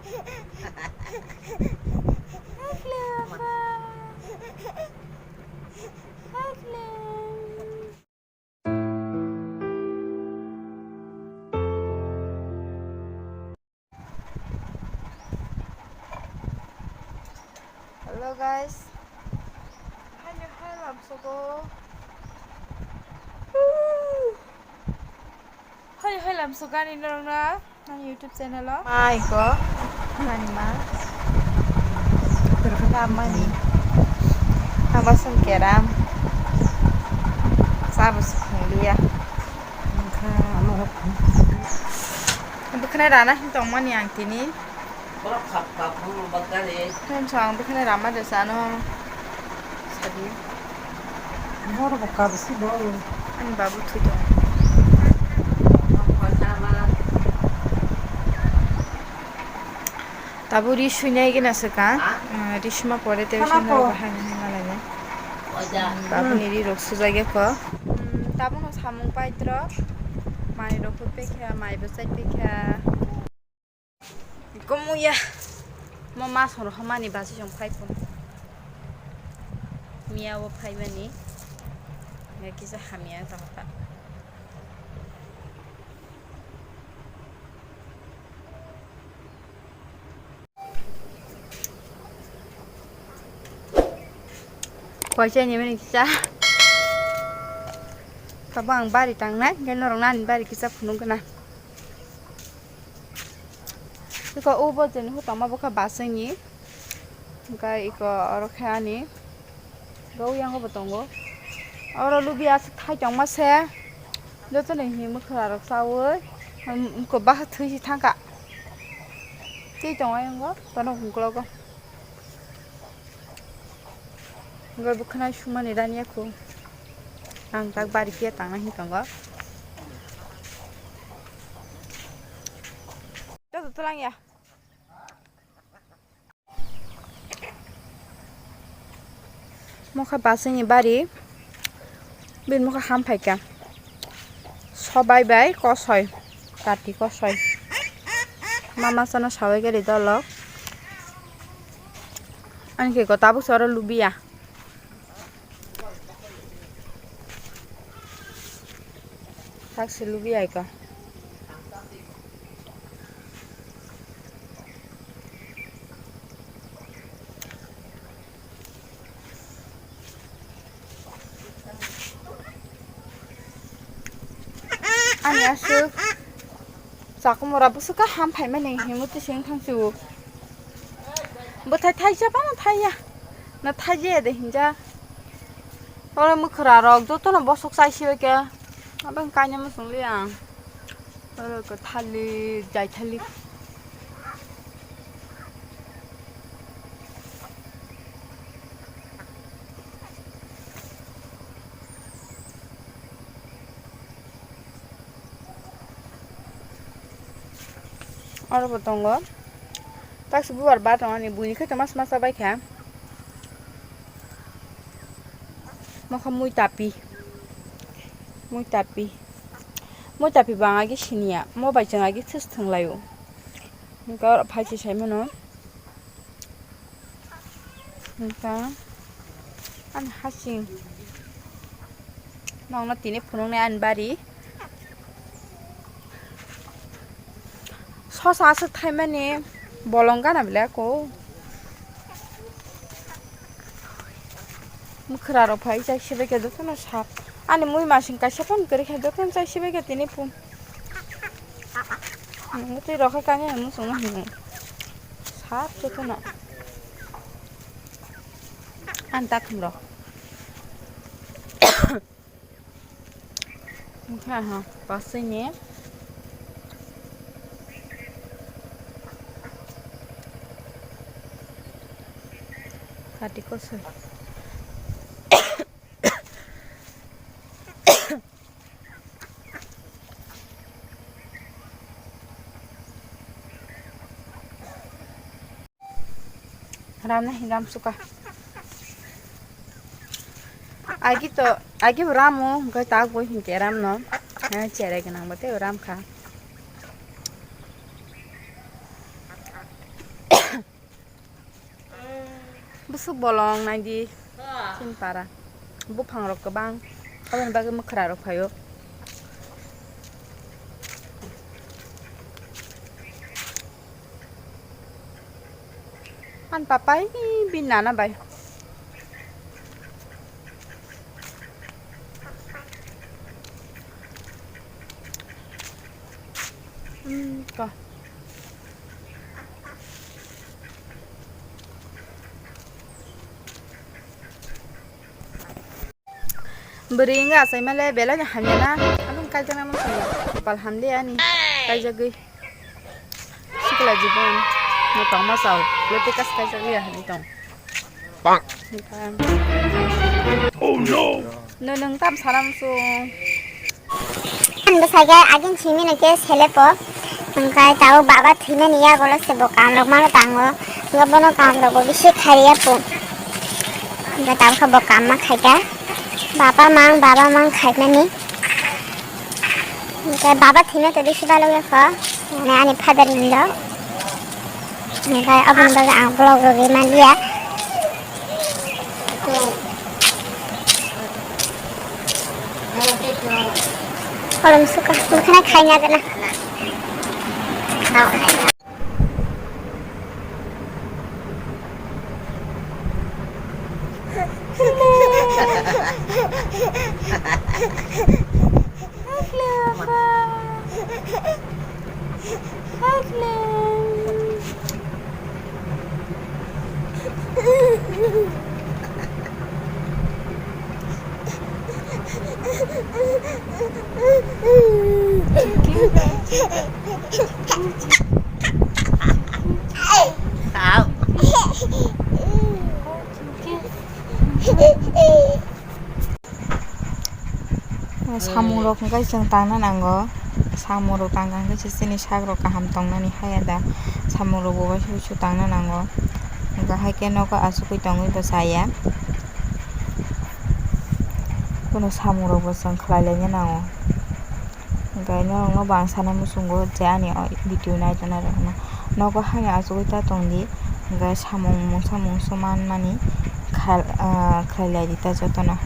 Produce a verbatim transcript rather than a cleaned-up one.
Hi, Cleo. Hi, Cleo. Hello guys. Hai hai lamsogo. Woo. Hai hai lamsogo ani norokno. Ani YouTube channel o. Mai ko. Nani ma. Kurkha mani. Aba sung keram. Sabo sung liya. Bwkhwnai rana hin tongmani ang tini. Borok khap khap phang bakari. Thansa ang bwkhwnai rama de sano. Sadi. Borok bo kabo si bo. Ani babu thui tong. Tabuk ri suinai gina swkang. Ah? Ah, ri suma pore te bahai bahai malai. Tabuk ni ri rok sujai ge ko. Hmm, tabuk no samung pai tro. Mai rok pekha, mai bwsai pekha. Komuya. Mo ma soro homani basi jong phai phun. Miya o phai mani. Ya kisa hamya ta ta. Koisa ni mani kisa. Tabo ang bari tangnai, khe norok nani bari kisa phunuk gana. Iko ubo jeni hutama bokha basai ni. Hingke iko oro khe ani. Bo yango bo tongo. Oro lubi aswk thai tongma se. Joto ni himwi khwra rok chawi. Iko bahai thwi si thangka. Twi tongo yango. Tono hungklogo. Hingke bwkhwnai sumani rani ya kho. Ang tak bari khe tangna hin tongo. Joto twlang ya. Mokha basini bari, bini mokha ham phaikha. Sobai bai kosoi, kati kosoi. Mama sana sabai gari dolok. Ani khe ko tabuk soro lubiya. Sak se lubi ai ka. Ani aswk. Chakumura bwswk kha ham phaimani himwi twi se wng thang sio. Bwthai thaisa phano thaiya. Na thaijaya de hinja. Oro mwkhwra rok jotono bosok chai sibai khe. Abo wng kainwi muchung li ang. Oro kwthali, jaithali. Oro bo tongo. Taksa bubar ba tongani buini khe tongma sma cha bai kha. Mokha mui tapi. Mui tapi. Mui tapi bo ang agi siniya. Mo bai chwng agi thwsthwng laio. Hingke oro phai se sai mano. Hingke ani hasing. Nokno tini phunuknai ani bari. Sosa aswk thaimani bolong gana belai ako. Mwkhwra rok phai chai sibai khe jotono sap. Ani mui masing kaisa phano kwrwi kha jotono chai sibai khe tini phun. Twi rok khe kanya muchungma hinwi sap jotono. Ani takhum rok. Wngkha ha, pasai ni. Kati kosoi. Ramna hin ram suka. Agi to, agi bo ramo, hingke tak bo hingke ramno. Eh, chere gwnang bo tei ram kha. Bwswk bolong naidi chini para. Buphang rok kwbang. Aboni bagwi mwkhra rok phaio. An papai bin nana bai. Hmm, ko. Bwrwi wngkha achaima le belai no hamya na. Aboni kaijaknai mano songya. Kopal hamle ani. Kaijagwi. Sikla jibon. No tongma sao. Lote kas kaijak liya hani tong. Bang. Oh no. No nwng tam sanam sung. Ang bwsai khe agin simi no khe selepo. Hwnkhe tabuk baba thwimani yagulo se bo kam rok mano tango. Hwnkhe bono kam rok bo bisi khaiya po. Hwnkhe tabuk khe bo kam ma khaikha. Baba mang, baba mang khaimani. Hwnkhe baba thwima to bisi balok ya kho. Mane ani father ni lo. Hwnkhe aboni bagwi ang vlog rwgwi manliya. Kolom suka, bukhana khaina gana. Samung rok hwnkhe chwng tangna nango. Samung rok tangkha hwnkhe se chini sak rok kaham tongnani haya da. Samung rok bo uaisa uaisa tangna nango. Hwnkhe hai khe nogo achugwi tongwi bo chaya. Bono samung rok bo chwng khlai laina nango. Hwnkhe norokno bo ang sana muchungo je ani o video naitona rokno nogo hani achugwi ta tongdi. Hwnkhe samung mungsa mungsa manmani khal-, ah, khlai laidi ta jotono.